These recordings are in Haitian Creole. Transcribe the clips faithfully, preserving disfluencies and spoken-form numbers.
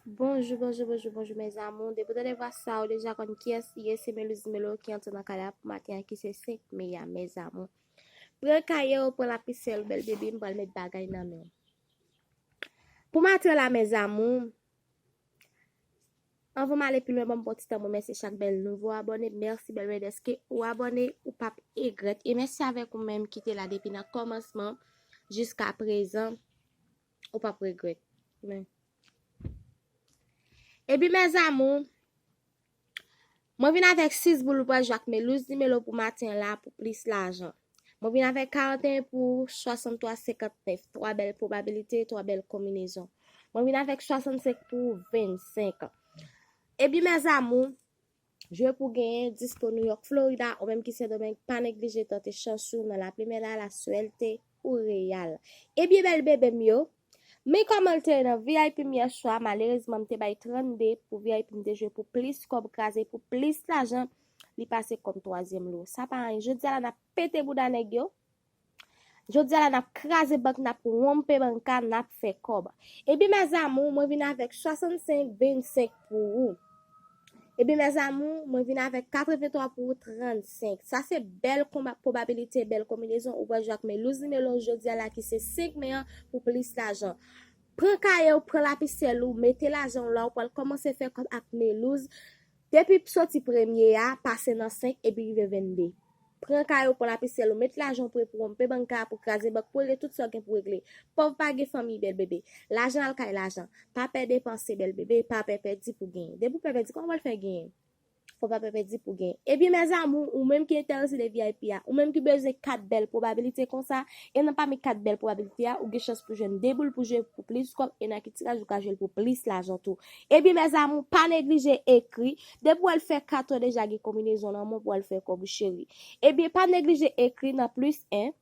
Bonjou, bonjou, bonjou, bonjou, mes amours. Depi w tande vwa sa, ou deja konn kiyès li ye, se Melouz Melo ki antre nan kay la pou maten an, ki se senk me a, mes amours. Pran kaye w, pran lapis, sèl bèl bebe, m pral met bagay nan men w. Pou maten an la, mes amours, anvan m ale pi lwen, ban m pran ti tan m remèsye chak bèl nouvo abòne. Mèsi bèl bebe dèske ou abòne, ou p ap egrèt. E mèsi avèk ou menm ki te la depi nan kòmansman jiska prezan, ou p ap regrèt. Men. Epi mes amours, mwen vin avèk sis boul pou pral jwe ak Melouz Nimelo pou maten an la pou plis lajan. Mwen vin avèk karanteyen pou swasanntwa senkantnèf, twa bèl pwobabilite, twa bèl konbinezon. Mwen vin avèk swasannsenk pou vennsenk. Epi mes amours, jwe pou genyen dispo New York, Florida, ou menm ki Sendomeng, pa neglije tante chans ou nan la primera, la suerte ou Real. Ebyen bèl bebe m yo, men kòman l te ye nan V I P m yè swa, malerezman m te bay trannde pou V I P m te jwe pou plis kòb, kraze pou plis lajan, li pase kòm twazyèm lo. Sa pa anyen. Jodi a la n ap pete bouda nèg yo. Jodi a la n ap kraze bank, n ap wonpe banka, n ap fè kòb. Ebyen mes amours, mwen vin avèk swasannsenk vennsenk pou ou. Ebyen mes amours, mwen vin avèk katrevenntwa pou trannsenk. Sa se bèl konba, pwobabilite, bèl konbinezon ou pral jwe ak Melouz Nimelo jodi a la ki se senk me an pou plis lajan. Pran kaye w, pran lapis, sèl ou, mete lajan w la, ou pral kòmanse fè kòb ak Melouz. Depi soti premye a, pase nan senk epi rive vennde. Pran kaye w, pran lapis, sèl ou, met lajan w pre pou wonpe banka, pou kraze bank, pou regle tout sa w gen pou regle. Pòv pa gen fanmi, bèl bebe. Lajan al kay lajan. Pa pè depanse, bèl bebe, pa pè pèdi pou genyen. Depi w pè pèdi, kòman w pral fè genyen? Fò pa pè pèdi pou genyen. Ebyen mes amours, ou menm ki enterese de V I P a, ou menm ki bezwen kat bèl pwobabilite konsa, e nan pami kat bèl pwobabilite a, ou gen chans pou jwenn de boul pou jwe pou plis kòb, e nan ki tiraj ou ka jwe l pou plis lajan tou. Ebyen mes amours, pa neglije ekri. Depi w al fè kat ou deja gen konbinezon nan men w pou al fè kòb ou cheri. Ebyen pa neglije ekri nan plis en,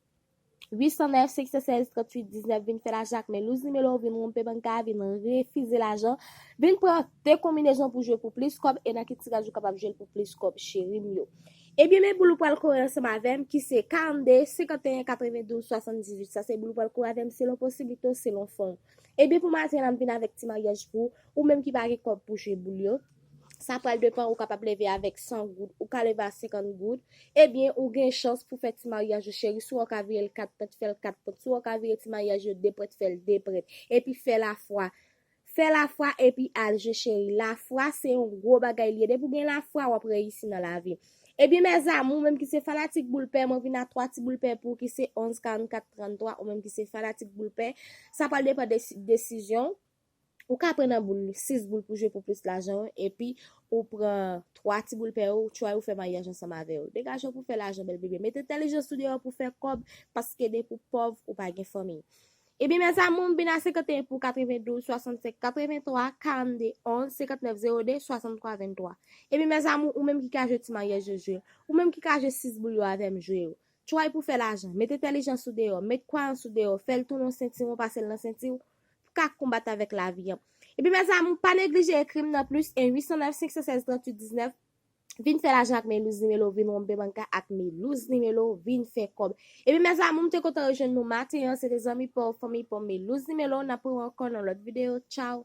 uit san nèf, senk san sèz, tranntuit, diznèf, vin fè lajan ak Melouz Nimelo, vin wonpe banka, vin refize lajan, vin pran de konbinezon pou jwe pou plis kòb, e nan ki tiraj ou kapab jwe l pou plis kòb, cheri m yo. Ebyen men boul ou pral kore ansanm avè m ki se karannde, senkanteyen, katrevendouz, swasanndizuit. Sa se boul ou pral kore avè m selon posiblite w, selon fon w. Ebyen pou maten an la m vin avèk ti maryaj pou ou, ou menm ki pa gen kòb pou jwe boul yo. Sa pral depann, ou kapab leve avèk san goud, ou ka leve a senkant goud. Ebyen ou gen chans pou fè ti maryaj ou cheri, swa w ka vire l kat pwent, fè l kat pwent, swa w ka vire ti maryaj yo de pwent, fè l de pwent. Epi fè lafwa. Fè lafwa epi al jwe cheri. Lafwa se yon gwo bagay li ye. Depi w gen lafwa, w ap reyisi nan lavi. Ebyen mes amours, ou menm ki se fanatik boul pè, mwen vin a twa ti boul pè pou ou ki se onz, karannkat, tranntwa, ou menm ki se fanatik boul pè. Sa pral depann de desizyon w. Ou ka pran nan boul, sis boul pou jwe pou plis lajan, epi ou pran twa ti boul pè ou, try ou fè maryaj ansanm avè yo. Degaje w pou fè lajan, bèl bebe. Met entèlijans ou deyò pou fè kòb, paske depi w pòv, ou pa gen fanmi. Ebyen mes amours, m vin a senkanteyen pou katrevendouz, swasannsenk, katrevenntwa, karannde, onz, senkantnèf, zewo de, swasanntwa, venntwa. Ebyen mes amours, ou menm ki ka jwe ti maryaj yo, jwe l. Ou menm ki ka jwe sis boul yo avè m, jwe yo. Try pou fè lajan. Met entèlijans ou deyò, met kwayans ou deyò, fè l tounen yon senti w, pase l nan senti w, pou ka konbat avèk lavi an. Ebyen mes amours, pa neglije ekri m nan plis en, uit san nèf, senk san sèz, tranntuit, diznèf. Vin fè lajan ak Melouz Nimelo, vin wonpe banka ak Melouz Nimelo, vin fè kòb. Ebyen mes amours, m te kontan rejwenn nou maten an, se te zanmi pa w, fanmi pa w, Melouz Nimelo. N ap wè w ankò nan lòt videyo. Tchaw.